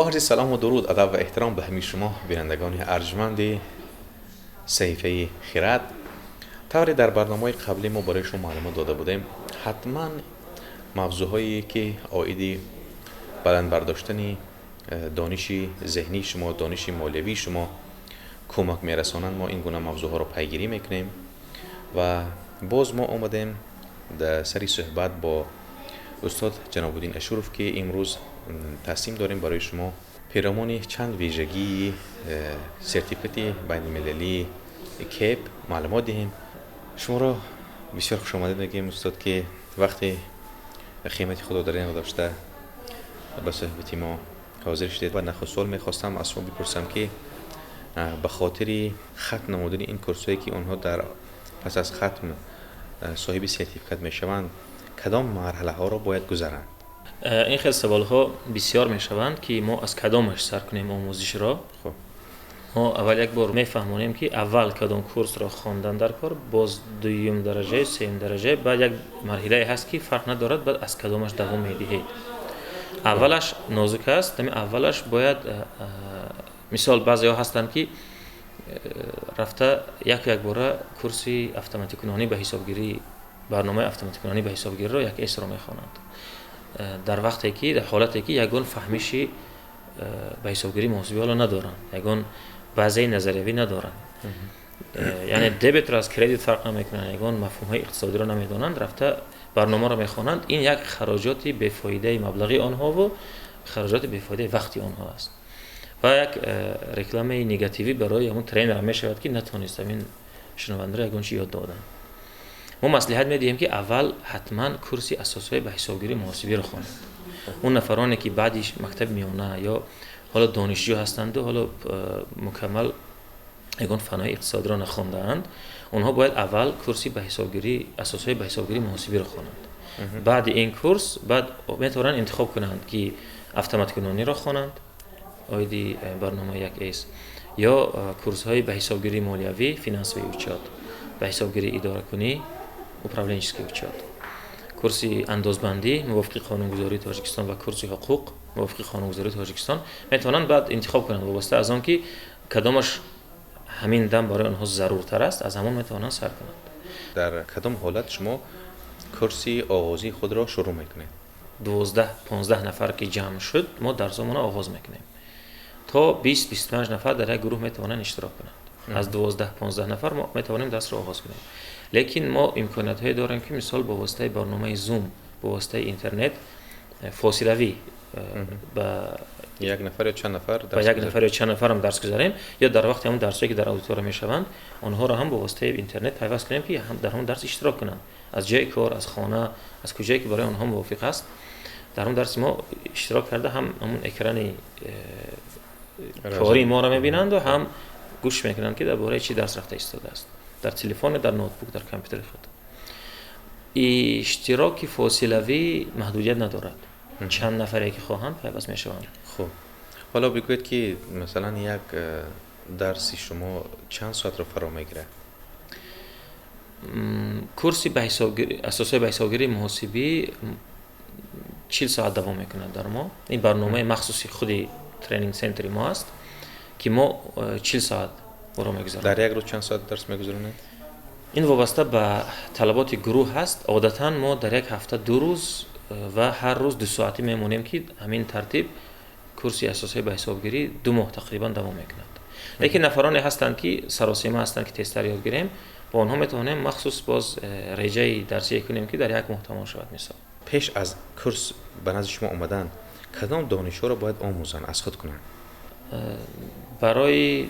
Бо عرض سلام و درود، ادب و احترام به همه شما بینندگان ارجمند صحیفه خرد. طوری در برنامه قبلی ما برای شما معلومات داده بودیم، حتما موضوع که عاید بلند برداشتن دانش ذهنی شما، دانش مالیوی شما کمک میرسانند، ما این گونه موضوع ها رو پیگیری میکنیم و باز ما آمدیم در سری صحبت با استاد جناب الدین اشوروف که امروز تصمیم داریم برای شما پیرامون چند ویژگی سرتیفیکت بین المللی CAPE معلومات دهیم. شما را بسیار خوش آمدید میگیم استاد که وقتی قیمت خود در این داشته به صحبت ما حاضر شدید و نخست سوال میخواستم از شما بپرسم که به خاطر ختم نمودن این کورسایی که آنها در پس از ختم صاحب سرتیفیکت میشوند، کدام مرحله ها را باید گذرند؟ این خیلی سوال ها بسیار میشوند که ما از کدامش سر کنیم آموزش را. خب، ما اول یک بار میفهمونیم که اول کدام کورس را خواندن در کار، باز دویم درجه، سوم درجه، بعد یک مرحله هست که فرق ندارد بعد از کدامش دوام میدهید. اولش نازک است. اولش باید مثال بعضی ها هستند که رفته یک یک باره کورسی автоматикунонӣ به حسابگیری، برنامه автоматикунонӣ به حسابگیری را یک S را میخوانند، در وقتی که در حالتی که یگان فهمیشی به حسابگیری محاسبی حالا ندارند، یگان بعضی نظریوی ندارند، یعنی debit را از credit فرق نمیکنند، یگان مفهوم های اقتصادی را نمیدانند، رفته برنامه را میخوانند. این یک خراجات بی‌فایده مبلغی آنها و خراجات بی‌فایده وقتی آنها است و یک реклама ی негативӣ برای همون trainer میشود که نتونست همین شنونده را یگان چی یاد دادن. ما маслиҳат медиҳем ки аввал ҳатман курси асосҳои ба ҳисобгирии муҳосибиро хонанд. Он нафароне ки баъди мактаби миёна ё ҳоло донишҷӯ ҳастанду ҳоло мукаммал ягон фанҳои иқтисодиро нахондаанд, онҳо бояд аввал курси ба ҳисобгирӣ, асосҳои ба ҳисобгирии муҳосибиро хонанд. Баъди ин курс баъд метавонанд интихоб кунанд ки автоматкунониро хонанд оиди барномаи як S ё курсҳои ба ҳисобгирии молиявӣ, финансовый учёт, ба ҳисобгирии идоракунӣ, управленческий учёт, курси андозбандӣ мувофиқи қонунгузории Тоҷикистон ва курси ҳуқуқ мувофиқи қонунгузории Тоҷикистон. Метавонанд баъд интихоб кунанд, вобаста аз он ки кадомаш ҳамин дам барои онҳо заруртар аст, аз ҳамон метавонанд сар кунанд. Дар кадом ҳолат шумо курси оғозии худро шурӯъ мекунед? 12, 15 нафар ки ҷамъ шуд, мо дарсомона оғоз мекунем. То 20, 25 нафар дар як гурӯҳ метавонанд иштирок кунанд. Аз 12, 15 нафар мо метавонем дарсро оғоз кунем, лекин мо имкониятҳое дорем ки мисол бо воситаи барномаи Zoom, бо воситаи интернет фосилавӣ ба як нафар ё чанд нафар ба як нафар ё чанд нафарам дарс гузарем ё дар вақти ҳамон дарсҳое ки дар аудитория мешаванд, онҳоро ҳам бо воситаи интернет пайваст кунем ки дар ҳамон дарс иштирок кунанд, аз ҷои кор, аз хона, аз куҷое ки барои онҳо мувофиқ аст, дар ҳамон дарси мо иштирок карда, ҳам ҳамон экрани кории моро мебинанду ҳам гӯш мекунанд ки дар бораи чӣ дарс рафта истодааст, дар телефон, дар ноутбук, дар компютери худ. Иштироки фосилавӣ маҳдудият надорад, чанд нафаре ки хоҳанд, пайваст мешаванд. Хуб, ҳоло бигӯед ки масалан як дарси шумо чанд соатро фаро мегирад? Курси асосҳои ба ҳисобгирии муҳосибӣ 40 соат давом мекунад дар мо. Ин барномаи махсуси худи тренинг центри мо аст ки мо 40 соат ӯро мегузаронем. Дар як рӯз чанд соат дарс мегузаронед? Ин вобаста ба талаботи гурӯҳ ҳаст. Одатан мо дар як ҳафта 2 рӯз ва ҳар рӯз 2 соатӣ мемонем ки ҳамин тартиб курси асосҳои ба ҳисобгирӣ 2 моҳ тақрибан давом мекунад. Лекин нафароне ҳастанд ки саросема ҳастанд ки тезтар ёд гирем, бо онҳо метавонем махсус боз реҷаи дарсие кунем ки дар як моҳ тамом шавад, мисол. Пеш аз курс ба назди шумо омадан кадом донишҳоро бояд омӯзанд, аз худ кунанд? Барои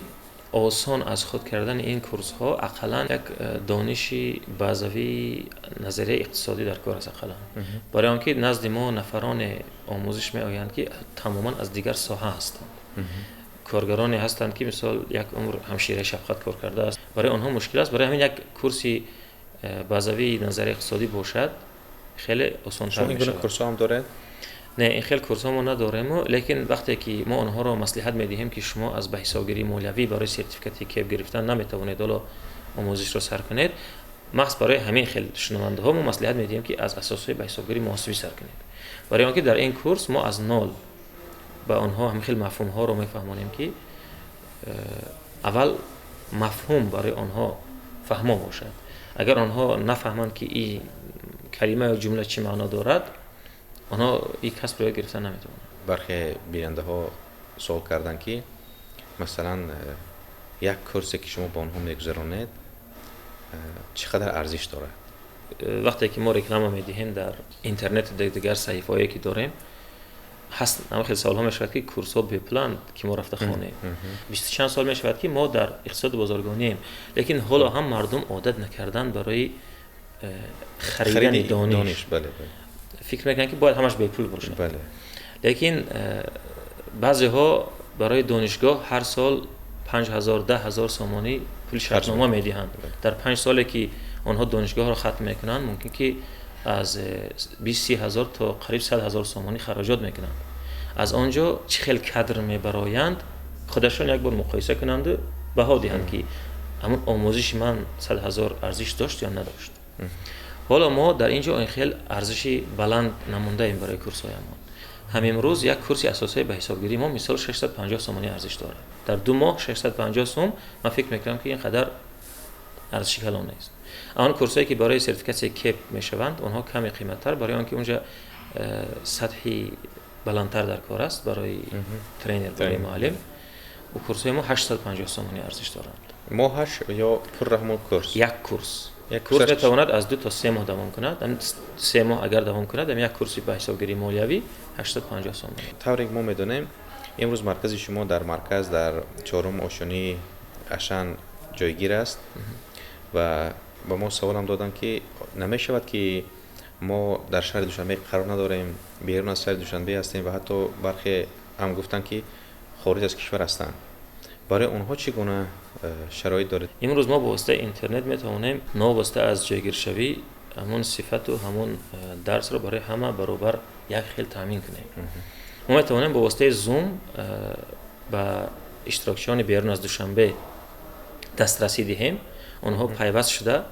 осон аз худ кардани ин курсҳо ақаллан як дониши базавии назарияи иқтисодӣ дар кор аст ақаллан, барои он ки назди мо нафароне омӯзиш меоянд ки тамоман аз дигар соҳа ҳастанд. Коргароне ҳастанд ки мисол як умр ҳамшираи шафқат кор кардааст, барои онҳо мушкил аст. Барои ҳамин як курси базавии назарияи иқтисодӣ бошад, хеле осонтар. Шумо ин гуна курсҳо ҳам доред? Не, ин хел курсҳо мо надорему, лекин вақте ки мо онҳоро маслиҳат медиҳем ки шумо аз ба ҳисобгирии молиявӣ барои сертификати CAPE гирифтан наметавонед ҳоло омӯзишро сар кунед, махз барои ҳамин хел шунавандаҳо мо маслиҳат медиҳем ки аз асосҳои ба ҳисобгирии муҳосибӣ сар кунед, барои он ки дар ин курс мо аз нол Ба онҳо ҳамин хел мафҳумҳоро мефаҳмонем, ки аввал мафҳум барои онҳо фаҳмо бошад. Агар онҳо нафаҳманд, ки ин калима ё ҷумла чӣ маъно дорад, онҳо ин касбро ёд гирифта наметавонанд. Бархе бинандаҳо суол карданд, ки масалан як курсе, ки шумо ба онҳо мегузаронед, чӣ қадар арзиш дорад? Вақте ки мо реклама медиҳем дар интернету дигар саҳифаҳое, ки дорем, ҳаст, ҳама хел саволҳо мешавад, ки курсҳо бепуланд, ки мо рафта хонем. Бисту чанд сол мешавад, ки мо дар иқтисоди бозоргонием, лекин ҳоло ҳам мардум одат накарданд барои харидани дониш. Фикр мекунанд, ки бояд ҳамаш бепул бошад. Лекин баъзеҳо барои донишгоҳ ҳар сол 5000, 10 000 сомонӣ пули шартнома медиҳанд. Дар 5 соле, ки онҳо донишгоҳро хатм мекунанд, мумкин ки аз 20-30 ҳазор то қариб 100 000 сомонӣ хароҷот мекунанд. Аз он ҷо чӣ хел кадр мебароянд, худашон як бор муқоиса кунанду баҳо диҳанд, ки ҳамун омӯзиши ман 100 000 арзиш дошт ё надошт. Ҳоло мо дар ин ҷо ин хел арзиши баланд намондаем барои курсҳоямон. Ҳамин рӯз як курси асосии ба ҳисобгирии мо, мисол, 650 сомонӣ арзиш дорад. Дар 2 моҳ 650 сум, ман фикр мекунам, ки ин қадар арзиши калон нест. Он курсҳое, ки барои сертификатсияи КЭП мешаванд, онҳо каме қиматтар, барои он ки унҷа сатҳи баландтар дар кор аст барои тренер, барои муаллим. Ӯ курсҳои мо 850 сомонӣ арзиш доранд. Моҳаш ё пурра ҳамон курс? Як курс. Курс метавонад аз 2 то 3 моҳ давом кунад. 3 моҳ агар давом кунад, як курси ба ҳисобгирии молиявӣ 850 сомонӣ. Тавре ки мо медонем, имрӯз маркази шумо дар марказ, дар чорум ошёнаи Ашан ҷойгир аст ва ба мо саволам доданд, ки намешавад, ки мо дар шаҳри Душанбе қарор надорем, берун аз шаҳри Душанбе ҳастем ва ҳатто бархе ҳам гуфтанд, ки хориҷ аз кишвар ҳастанд. Барои онҳо чӣ гуна шароит доред? Имрӯз мо бо воситаи интернет метавонем новобаста аз ҷойгиршавӣ ҳамон сифату ҳамон дарсро барои ҳама баробар як хел таъмин кунем. Мо метавонем бо воситаи Zoom ба иштирокчиёни берун аз Душанбе дастрасӣ диҳем. Онҳо пайваст шуда,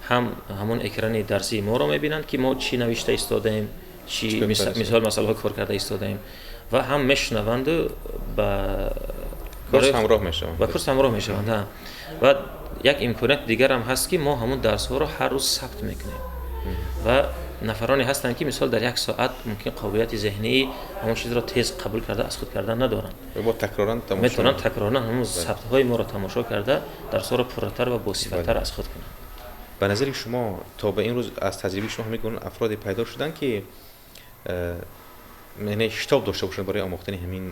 ҳам ҳамон экрани дарсии моро мебинанд, ки мо чӣ навишта истодаем, чӣ мисол масъалаҳо кор карда истодаем, ва ҳам мешунаванду ба курс ҳамроҳ мешаванд. Ба курс ҳамроҳ мешаванд. Ва як имконияти дигарам ҳаст, ки мо ҳамон дарсҳоро ҳар рӯз сабт мекунем ва нафароне ҳастанд, ки мисол дар як соат мумкин қобилияти зеҳнии ҳамон чизро тез қабул карда, аз худ кардан надоранд. Метавонанд такроран ҳамон сабтҳои моро тамошо карда, дарсҳоро пурратар ва босифаттар аз худ кунанд. Ба назари шумо, то ба ин рӯз аз таҷрибаи шумо ҳамин гуна афроде пайдо шуданд, ки яъне шитоб дошта бошанд барои омӯхтани ҳамин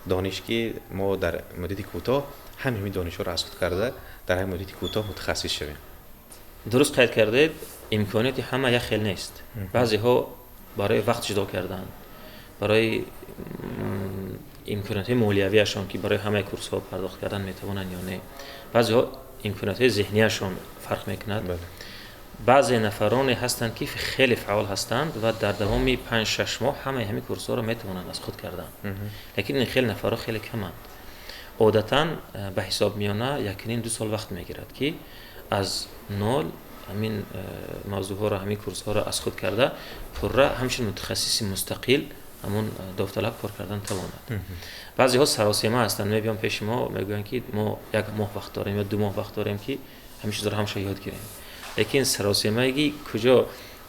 дониш, ки мо дар муддати кӯтоҳ ҳам ҳамин донишҳоро аз худ карда, дар ҳамин муддати кӯтоҳ мутахассис шавем? Дуруст қайд кардед, имконияти ҳама як хел нест. Баъзеҳо барои вақт ҷудо кардан, барои имкониятҳои молиявиашон, ки барои ҳамаи курсҳо пардохт кардан метавонанд ё не, баъзеҳо имкониятҳои зеҳнияшон фарқ мекунад. Баъзе нафароне ҳастанд, ки хеле фаъол ҳастанд ва дар давоми 5-6 моҳ ҳамаи ҳамин курсҳоро метавонанд аз худ кардан, лекин ин хел нафарҳо хеле каманд. Одатан ба ҳисоб миёна 1.5-2 сол вақт мегирад, ки аз нол ҳамин мавзӯъҳоро, ҳамин курсҳоро аз худ карда, пурра ҳамчун мутахассиси мустақил ҳамон довталаб кор кардан тавонад. Баъзеҳо саросема ҳастанд, мебиён пеши мо, мегӯянд, ки мо як моҳ вақт дорем ё 2 моҳ вақт дорем, ки ҳамин чизро ҳамаша ёд гирем. Лекин саросемагӣ куҷо?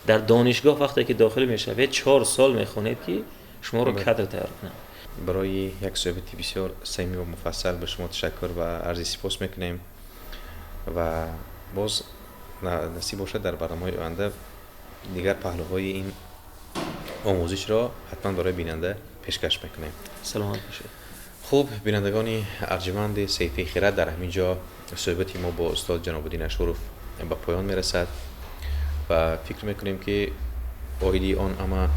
Дар донишгоҳ вақте ки дохил мешавед, 4 сол мехонед, ки шуморо кадр тайёр кунанд. Барои як суҳбати бисёр самимӣ ва муфассал ба шумо ташаккур ва арзи сипос мекунем ва боз насиб бошад, дар барномаҳои оянда дигар паҳлӯҳои ин омӯзишро ҳатман барои бинанда пешкаш мекунем. Саломат бошед. Хуб, бинандагони арҷманди саҳифаи Хирад, дар ҳамин ҷо суҳбати мо бо устод Ҷанобуддин Ашуров ба поён мерасад ва фикр мекунем, ки оиди он ҳама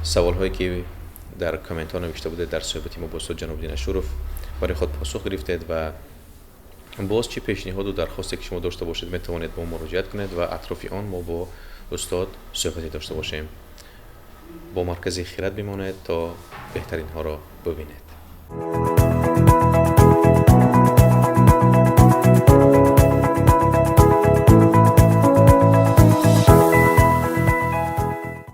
саволҳое, ки дар комментҳо навишта будед, дар суҳбати мо бо устод Ҷанобуддин Ашуров барои худ посух гирифтед ва боз чӣ пешниҳоду дархосте, ки шумо дошта бошед, метавонед бо муроҷиат кунед ва атрофи он мо бо устод суҳбате дошта бошем. Бо маркази Хирад бимонед, то беҳтаринҳоро бибинед.